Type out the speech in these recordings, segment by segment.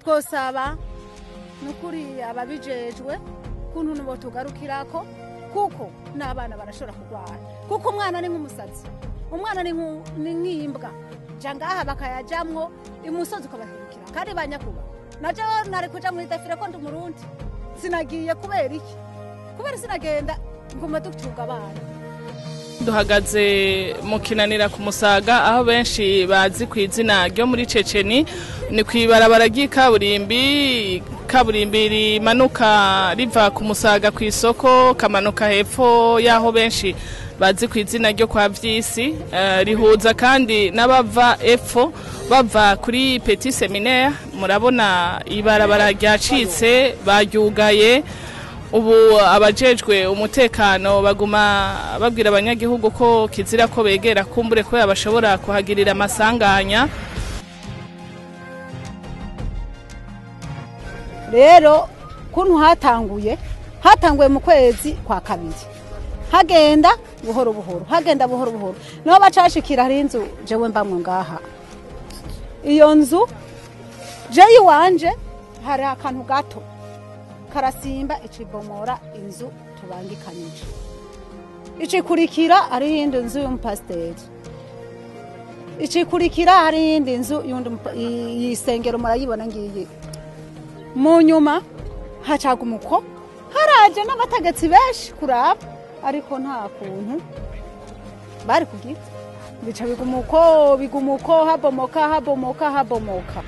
Twosaba nukuri ababijejwe kuntu nubo tugarukirako, kuko n'abana barashobora kurwara, kuko umwana ni nk'umusazi, umwana ni nk'imbwa, ja ngaha bakayajamwo imusozi ukabahirukira. Kandi banyakuba naje nari kuja muri défilé ko ndi Umurundi, sinagiye kubera iki? Kubera sinagenda nguma ducunga abana. Duhagaze mu Kinanira ku Musaga, aho benshi bazi ku izina ryo muri Ceceni. Ni ku ibarabara ry'ikaburimbi, kaburimbi rimanuka riva ku Musaga ku isoko, kamanuka hepfo y'aho benshi bazi ku izina ryo kwa Vyisi. Rihuza kandi n'abava epfo bava kuri Petit Séminaire. Murabona ibarabara ryacitse, baryugaye. Ubu abajejwe umutekano baguma babwira abanyagihugu ko kizira ko begera kumbure ko bashobora kuhagirira amasanganya. Rero kuntu hatanguye mu kwezi kwa kabiri, hagenda buhoro buhoro, hagenda buhoro buhoro, niho bacashikira. Hari inzu jewe mbamwe ngaha, iyo nzu jewe iwanje hari akantu gato karasimba, icibomora inzu tubangikanije. Icikurikira hari iyindi nzu y'umupasiteri, icikurikira hari iyindi nzu y'undi y'isengero, murayibona ngiyi. Mu nyuma hacaga umuko, haraje n'abategetsi benshi kuraba, ariko nta kuntu bari kugira. Bica bigumuko bigumuko, habomoka habomoka habomoka.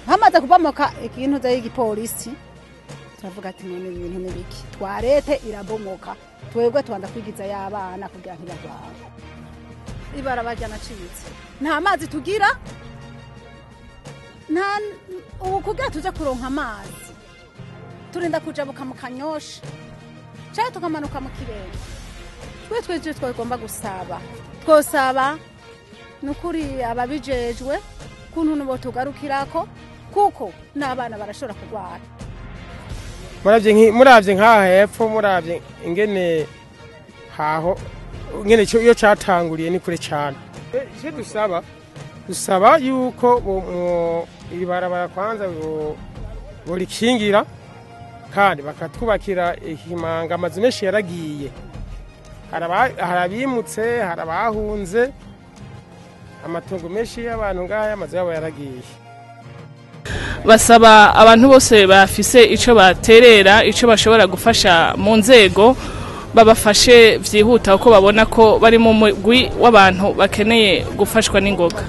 Hamaze kubomoka ikintu y'igipolisi, turavuga ati: "None ibintu ni biki?" Toilette irabomoka, twebwe tubanza kwigiza y'abana kugira ntibagware. Ibarabara ryanacitse, nta mazi tugira, nta ubu kugira tuze kuronka amazi turinda kujabuka mu Kanyosha cyangwa tukamanuka mu Kirere. Twe twese twagomba gusaba, twosaba nukuri ababijejwe kuntu nubo tugarukirako, kuko n'abana barashobora kurwara. Muravye nk'aha hepfo, muravye ingene haho, ingene iyo catanguriye ni kure cane. Icyo dusaba yuko iri barabara kwanza borikingira, kandi bakatwubakira ikimanga. Amazu menshi yaragiye, hari abimutse, hari abahunze, amatongo menshi y'abantu ngaha amazu yabo yaragiye. Basaba abantu bose bafise ico baterera, ico bashobora gufasha mu nzego, babafashe vyihuta, kuko babona ko bari mu mugwi w'abantu bakeneye gufashwa n'ingoga.